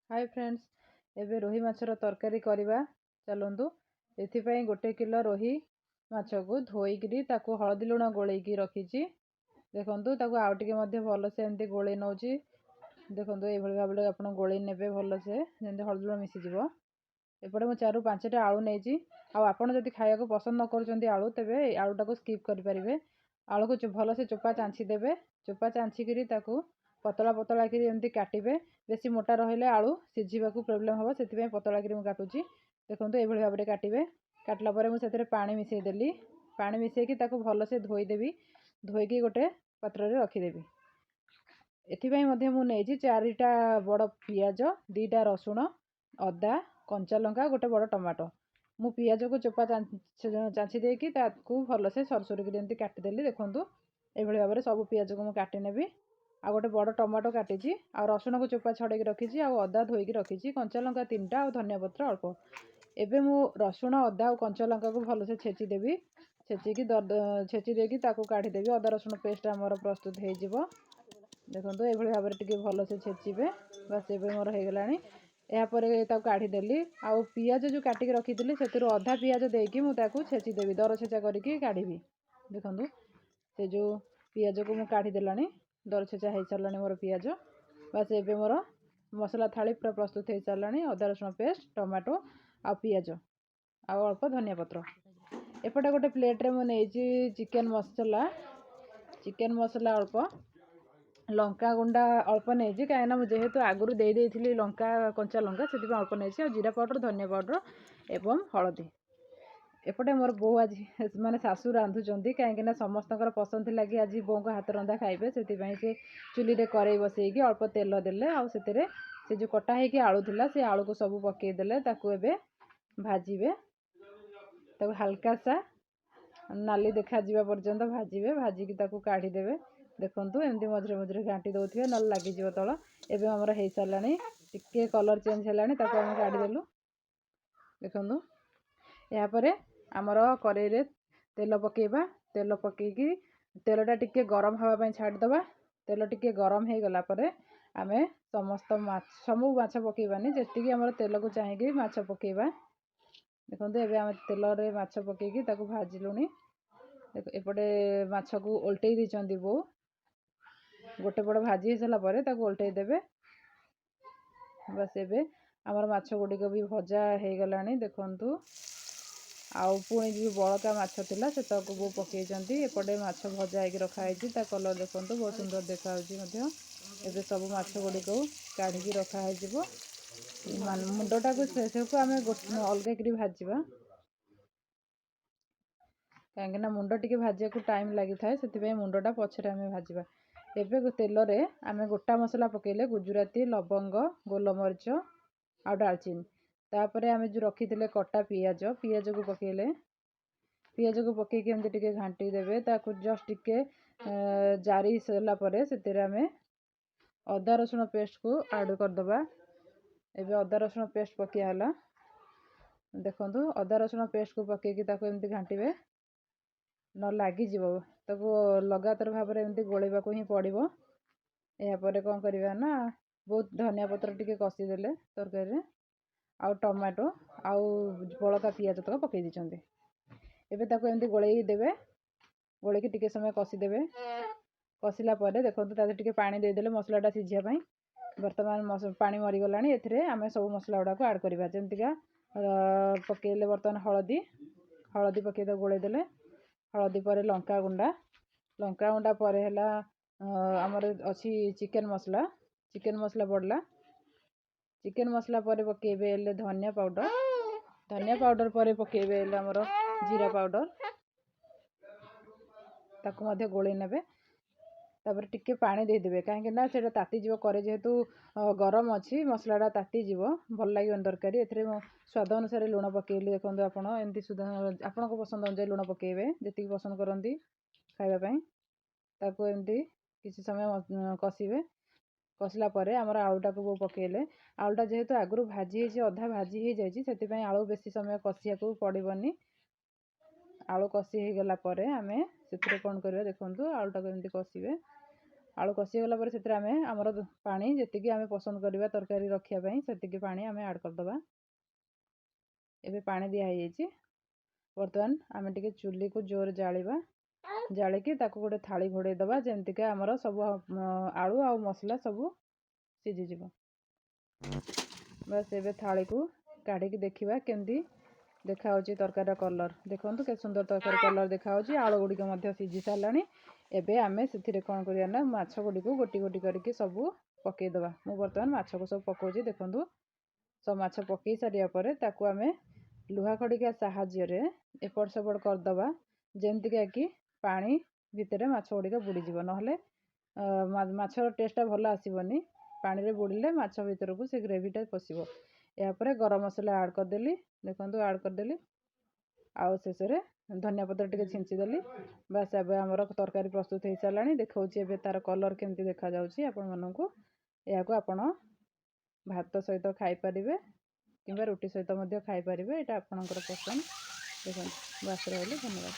ହାଏ friends, ଏବେ ରୋହି ମାଛର ତରକାରୀ କରିବା ଚାଲନ୍ତୁ। ଏଥିପାଇଁ 1 କିଲୋ ରୋହି ମାଛକୁ ଧୋଇକିରି ତାକୁ ହଳଦୀ ଲୁଣ ଗୋଳେଇକି ରଖିଛି। ଦେଖନ୍ତୁ, ତାକୁ ଆଉ ଟିକେ ମଧ୍ୟ ଭଲସେ ଏମିତି ଗୋଳେଇ ନେଉଛି। ଦେଖନ୍ତୁ, ଏଇଭଳି ଭାବରେ ଆପଣ ଗୋଳେଇ ନେବେ ଭଲସେ, ଯେମିତି ହଳଦୀ ଲୁଣ ମିଶିଯିବ। ଏପଟେ ମୁଁ 4ରୁ 5ଟା ଆଳୁ ନେଇଛି। ଆଉ ଆପଣ ଯଦି ଖାଇବାକୁ ପସନ୍ଦ ନ କରୁଛନ୍ତି ଆଳୁ, ତେବେ ଏଇ ଆଳୁଟାକୁ ସ୍କିପ୍ କରିପାରିବେ। ଆଳୁକୁ ଭଲସେ ଚୋପା ଚାଞ୍ଚି ଦେବେ। ଚୋପା ଚାଞ୍ଚିକିରି ତାକୁ ପତଳା ପତଳା କିରି ଏମିତି କାଟିବେ। ବେଶୀ ମୋଟା ରହିଲେ ଆଳୁ ସିଝିବାକୁ ପ୍ରୋବ୍ଲେମ୍ ହେବ, ସେଥିପାଇଁ ପତଳା କିରି ମୁଁ କାଟୁଛି। ଦେଖନ୍ତୁ, ଏଇଭଳି ଭାବରେ କାଟିବେ। କାଟିଲା ପରେ ମୁଁ ସେଥିରେ ପାଣି ମିଶାଇ ଦେଲି। ପାଣି ମିଶାଇକି ତାକୁ ଭଲସେ ଧୋଇଦେବି। ଧୋଇକି ଗୋଟେ ପାତ୍ରରେ ରଖିଦେବି। ଏଥିପାଇଁ ମଧ୍ୟ ମୁଁ ନେଇଛି 4ଟା ବଡ଼ ପିଆଜ, 2ଟା ରସୁଣ, ଅଦା, କଞ୍ଚା ଲଙ୍କା, ଗୋଟେ ବଡ଼ ଟମାଟୋ। ମୁଁ ପିଆଜକୁ ଚୋପା ଚାଞ୍ଚି ଦେଇକି ତାକୁ ଭଲସେ ସରୁ ସରୁ କରି ଏମିତି କାଟିଦେଲି। ଦେଖନ୍ତୁ, ଏଇଭଳି ଭାବରେ ସବୁ ପିଆଜକୁ ମୁଁ କାଟି ନେବି। ଆଉ ଗୋଟେ ବଡ଼ ଟମାଟୋ କାଟିଛି, ଆଉ ରସୁଣକୁ ଚୋପା ଛଡ଼େଇକି ରଖିଛି, ଆଉ ଅଦା ଧୋଇକି ରଖିଛି, କଞ୍ଚା ଲଙ୍କା 3ଟା ଆଉ ଧନିଆ ପତ୍ର ଅଳ୍ପ। ଏବେ ମୁଁ ରସୁଣ, ଅଦା ଆଉ କଞ୍ଚା ଲଙ୍କାକୁ ଭଲସେ ଛେଚିଦେବି। ଛେଚି ଦେଇକି ତାକୁ କାଢ଼ିଦେବି। ଅଦା ରସୁଣ ପେଷ୍ଟ ଆମର ପ୍ରସ୍ତୁତ ହେଇଯିବ। ଦେଖନ୍ତୁ, ଏଇଭଳି ଭାବରେ ଟିକେ ଭଲସେ ଛେଚିବେ। ବାସ୍, ଏବେ ମୋର ହେଇଗଲାଣି। ଏହାପରେ ତାକୁ କାଢ଼ିଦେଲି। ଆଉ ପିଆଜ ଯେଉଁ କାଟିକି ରଖିଥିଲି, ସେଥିରୁ ଅଧା ପିଆଜ ଦେଇକି ମୁଁ ତାକୁ ଛେଚିଦେବି, ଦର ଛେଚା କରିକି କାଢ଼ିବି। ଦେଖନ୍ତୁ, ସେ ଯେଉଁ ପିଆଜକୁ ମୁଁ କାଢ଼ିଦେଲାଣି, ଦର ଛେଚା ହେଇସାରିଲାଣି ମୋର ପିଆଜ। ବାସ୍, ଏବେ ମୋର ମସଲା ଥାଳି ପୁରା ପ୍ରସ୍ତୁତ ହେଇସାରିଲାଣି। ଅଦା ରସୁଣ ପେଷ୍ଟ, ଟମାଟୋ ଆଉ ପିଆଜ ଆଉ ଅଳ୍ପ ଧନିଆ ପତ୍ର। ଏପଟେ ଗୋଟେ ପ୍ଲେଟ୍ରେ ମୁଁ ନେଇଛି ଚିକେନ୍ ମସଲା। ଚିକେନ୍ ମସଲା ଅଳ୍ପ, ଲଙ୍କା ଗୁଣ୍ଡା ଅଳ୍ପ ନେଇଛି, କାହିଁକିନା ମୁଁ ଯେହେତୁ ଆଗରୁ ଦେଇ ଦେଇଥିଲି ଲଙ୍କା, କଞ୍ଚା ଲଙ୍କା, ସେଥିପାଇଁ ଅଳ୍ପ ନେଇଛି। ଆଉ ଜିରା ପାଉଡ଼ର, ଧନିଆ ପାଉଡ଼ର ଏବଂ ହଳଦୀ। ଏପଟେ ମୋର ବୋଉ ଆଜି, ମାନେ ଶାଶୁ ରାନ୍ଧୁଛନ୍ତି, କାହିଁକିନା ସମସ୍ତଙ୍କର ପସନ୍ଦ ଥିଲା କି ଆଜି ବୋଉଙ୍କ ହାତ ରନ୍ଧା ଖାଇବେ। ସେଥିପାଇଁ ସେ ଚୁଲିରେ କରେଇ ବସେଇକି ଅଳ୍ପ ତେଲ ଦେଲେ, ଆଉ ସେଥିରେ ସେ ଯେଉଁ କଟା ହେଇକି ଆଳୁ ଥିଲା, ସେ ଆଳୁକୁ ସବୁ ପକେଇଦେଲେ। ତାକୁ ଏବେ ଭାଜିବେ। ତାକୁ ହାଲକା ସା ନାଲି ଦେଖାଯିବା ପର୍ଯ୍ୟନ୍ତ ଭାଜିବେ। ଭାଜିକି ତାକୁ କାଢ଼ିଦେବେ। ଦେଖନ୍ତୁ, ଏମିତି ମଝିରେ ମଝିରେ ଘାଣ୍ଟି ଦେଉଥିବେ, ନହେଲେ ଲାଗିଯିବ ତଳ। ଏବେ ଆମର ହେଇସାରିଲାଣି, ଟିକେ କଲର୍ ଚେଞ୍ଜ ହେଲାଣି, ତାକୁ ଆମେ କାଢ଼ିଦେଲୁ। ଦେଖନ୍ତୁ, ଏହାପରେ ଆମର କରେଇରେ ତେଲ ପକାଇବା। ତେଲ ପକାଇକି ତେଲଟା ଟିକେ ଗରମ ହେବା ପାଇଁ ଛାଡ଼ିଦେବା। ତେଲ ଟିକେ ଗରମ ହେଇଗଲା ପରେ ଆମେ ସମସ୍ତ ମାଛ, ସବୁ ମାଛ ପକାଇବାନି, ଯେତିକି ଆମର ତେଲକୁ ଚାହିଁକି ମାଛ ପକାଇବା। ଦେଖନ୍ତୁ, ଏବେ ଆମେ ତେଲରେ ମାଛ ପକାଇକି ତାକୁ ଭାଜିଲୁଣି। ଏପଟେ ମାଛକୁ ଓଲଟେଇ ଦେଇଛନ୍ତି ବୋଉ। ଗୋଟେ ପଟ ଭାଜି ହେଇସାରିଲା ପରେ ତାକୁ ଓଲଟେଇ ଦେବେ। ବାସ୍, ଏବେ ଆମର ମାଛ ଗୁଡ଼ିକ ବି ଭଜା ହେଇଗଲାଣି। ଦେଖନ୍ତୁ, ଆଉ ପୁଣି ଯେଉଁ ବଳକା ମାଛ ଥିଲା, ସେତକୁ ବୋଉ ପକାଇଛନ୍ତି। ଏପଟେ ମାଛ ଭଜା ହେଇକି ରଖାହେଇଛି। ତା କଲର୍ ଦେଖନ୍ତୁ, ବହୁତ ସୁନ୍ଦର ଦେଖାଯାଉଛି ମଧ୍ୟ। ଏବେ ସବୁ ମାଛ ଗୁଡ଼ିକୁ କାଢ଼ିକି ରଖା ହେଇଯିବ। ମୁଣ୍ଡଟାକୁ ସେସବୁକୁ ଆମେ ଅଲଗା କରି ଭାଜିବା, କାହିଁକିନା ମୁଣ୍ଡ ଟିକେ ଭାଜିବାକୁ ଟାଇମ୍ ଲାଗିଥାଏ, ସେଥିପାଇଁ ମୁଣ୍ଡଟା ପଛରେ ଆମେ ଭାଜିବା। ଏବେ ତେଲରେ ଆମେ ଗୋଟା ମସଲା ପକାଇଲେ, ଗୁଜୁରାତି, ଲବଙ୍ଗ, ଗୋଲମରିଚ ଆଉ ଡାଲଚିନି। ତାପରେ ଆମେ ଯେଉଁ ରଖିଥିଲେ କଟା ପିଆଜ, ପିଆଜକୁ ପକାଇଲେ। ପିଆଜକୁ ପକାଇକି ଏମିତି ଟିକେ ଘାଣ୍ଟି ଦେବେ। ତାକୁ ଜଷ୍ଟ ଟିକେ ଜାରି ସାରିଲା ପରେ ସେଥିରେ ଆମେ ଅଦା ରସୁଣ ପେଷ୍ଟକୁ ଆଡ଼୍ କରିଦେବା। ଏବେ ଅଦା ରସୁଣ ପେଷ୍ଟ ପକିଆ ହେଲା। ଦେଖନ୍ତୁ, ଅଦା ରସୁଣ ପେଷ୍ଟକୁ ପକାଇକି ତାକୁ ଏମିତି ଘାଣ୍ଟିବେ, ନ ଲାଗିଯିବ। ତାକୁ ଲଗାତାର ଭାବରେ ଏମିତି ଗୋଳେଇବାକୁ ହିଁ ପଡ଼ିବ। ଏହାପରେ କ'ଣ କରିବା ନା, ବହୁତ ଧନିଆ ପତ୍ର ଟିକେ କଷିଦେଲେ ତରକାରୀରେ, ଆଉ ଟମାଟୋ ଆଉ ବଳକା ପିଆଜ ତକ ପକାଇ ଦେଇଛନ୍ତି। ଏବେ ତାକୁ ଏମିତି ଗୋଳେଇ ଦେବେ। ଗୋଳେଇକି ଟିକେ ସମୟ କଷିଦେବେ। କଷିଲା ପରେ ଦେଖନ୍ତୁ, ତା ଦେହରେ ଟିକେ ପାଣି ଦେଇଦେଲେ ମସଲାଟା ସିଝିବା ପାଇଁ। ବର୍ତ୍ତମାନ ପାଣି ମରିଗଲାଣି। ଏଥିରେ ଆମେ ସବୁ ମସଲା ଗୁଡ଼ାକୁ ଆଡ଼୍ କରିବା। ଯେମିତିକା ପକାଇଲେ ବର୍ତ୍ତମାନ ହଳଦୀ। ହଳଦୀ ପକାଇ ତାକୁ ଗୋଳେଇ ଦେଲେ। ହଳଦୀ ପରେ ଲଙ୍କା ଗୁଣ୍ଡା। ଲଙ୍କା ଗୁଣ୍ଡା ପରେ ହେଲା ଆମର ଅଛି ଚିକେନ୍ ମସଲା। ଚିକେନ୍ ମସଲା ପଡ଼ିଲା। ଚିକେନ୍ ମସଲା ପରେ ପକାଇବେ ହେଲେ ଧନିଆ ପାଉଡ଼ର। ଧନିଆ ପାଉଡ଼ର ପରେ ପକାଇବେ ହେଲେ ଆମର ଜିରା ପାଉଡ଼ର। ତାକୁ ମଧ୍ୟ ଗୋଳେଇ ନେବେ। ତାପରେ ଟିକେ ପାଣି ଦେଇଦେବେ, କାହିଁକି ନା ସେଇଟା ତାତିଯିବ କରେ, ଯେହେତୁ ଗରମ ଅଛି, ମସଲାଟା ତାତିଯିବ, ଭଲ ଲାଗିବନି ତରକାରୀ। ଏଥିରେ ମୁଁ ସ୍ୱାଦ ଅନୁସାରେ ଲୁଣ ପକାଇଲି। ଦେଖନ୍ତୁ, ଆପଣ ଏମିତି ସୁଦ୍ଧା ଆପଣଙ୍କ ପସନ୍ଦ ଅନୁଯାୟୀ ଲୁଣ ପକାଇବେ, ଯେତିକି ପସନ୍ଦ କରନ୍ତି ଖାଇବା ପାଇଁ। ତାକୁ ଏମିତି କିଛି ସମୟ କଷିବେ। କଷିଲା ପରେ ଆମର ଆଳୁଟାକୁ ବୋଉ ପକାଇଲେ। ଆଳୁଟା ଯେହେତୁ ଆଗରୁ ଭାଜି ହେଇଛି, ଅଧା ଭାଜି ହେଇଯାଇଛି, ସେଥିପାଇଁ ଆଳୁ ବେଶୀ ସମୟ କଷିବାକୁ ପଡ଼ିବନି। ଆଳୁ କଷି ହେଇଗଲା ପରେ ଆମେ ସେଥିରେ କ'ଣ କରିବା? ଦେଖନ୍ତୁ, ଆଳୁଟାକୁ ଏମିତି କଷିବେ। ଆଳୁ କଷିଗଲା ପରେ ସେଥିରେ ଆମେ ଆମର ପାଣି ଯେତିକି ଆମେ ପସନ୍ଦ କରିବା ତରକାରୀ ରଖିବା ପାଇଁ, ସେତିକି ପାଣି ଆମେ ଆଡ଼୍ କରିଦେବା। ଏବେ ପାଣି ଦିଆହେଇଯାଇଛି। ବର୍ତ୍ତମାନ ଆମେ ଟିକେ ଚୁଲିକୁ ଜୋରେ ଜାଳିବା, ଜାଳିକି ତାକୁ ଗୋଟେ ଥାଳି ଘୋଡ଼େଇ ଦେବା, ଯେମିତିକା ଆମର ସବୁ ଆଳୁ ଆଉ ମସଲା ସବୁ ସିଝିଯିବ। ବାସ୍, ଏବେ ଥାଳିକୁ କାଢ଼ିକି ଦେଖିବା କେମିତି ଦେଖାହେଉଛି ତରକାରୀର କଲର୍। ଦେଖନ୍ତୁ, କେତେ ସୁନ୍ଦର ତରକାରୀ କଲର୍ ଦେଖାହେଉଛି। ଆଳୁ ଗୁଡ଼ିକ ମଧ୍ୟ ସିଝି ସାରିଲାଣି। ଏବେ ଆମେ ସେଥିରେ କ'ଣ କରିବା ନା ମାଛ ଗୁଡ଼ିକୁ ଗୋଟି ଗୋଟି କରିକି ସବୁ ପକାଇଦେବା। ମୁଁ ବର୍ତ୍ତମାନ ମାଛକୁ ସବୁ ପକାଉଛି। ଦେଖନ୍ତୁ, ସବୁ ମାଛ ପକାଇ ସାରିବା ପରେ ତାକୁ ଆମେ ଲୁହା ଖଡ଼ିକା ସାହାଯ୍ୟରେ ଏପଟ ସେପଟ କରିଦେବା, ଯେମିତିକା କି ପାଣି ଭିତରେ ମାଛ ଗୁଡ଼ିକ ବୁଡ଼ିଯିବ। ନହେଲେ ମାଛର ଟେଷ୍ଟଟା ଭଲ ଆସିବନି। ପାଣିରେ ବୁଡ଼ିଲେ ମାଛ ଭିତରକୁ ସେ ଗ୍ରେଭିଟା ପଶିବ। ଏହାପରେ ଗରମ ମସଲା ଆଡ଼୍ କରିଦେଲି। ଦେଖନ୍ତୁ, ଆଡ଼୍ କରିଦେଲି ଆଉ ଶେଷରେ ଧନିଆ ପତ୍ର ଟିକେ ଛିଞ୍ଚିଦେଲି। ବାସ୍, ଏବେ ଆମର ତରକାରୀ ପ୍ରସ୍ତୁତ ହେଇସାରିଲାଣି। ଦେଖାଉଛି ଏବେ ତା'ର କଲର୍ କେମିତି ଦେଖାଯାଉଛି ଆପଣମାନଙ୍କୁ। ଏହାକୁ ଆପଣ ଭାତ ସହିତ ଖାଇପାରିବେ କିମ୍ବା ରୁଟି ସହିତ ମଧ୍ୟ ଖାଇପାରିବେ, ଏଇଟା ଆପଣଙ୍କର ପସନ୍ଦ। ଦେଖନ୍ତୁ, ବାସ୍, ରହିଲି, ଧନ୍ୟବାଦ।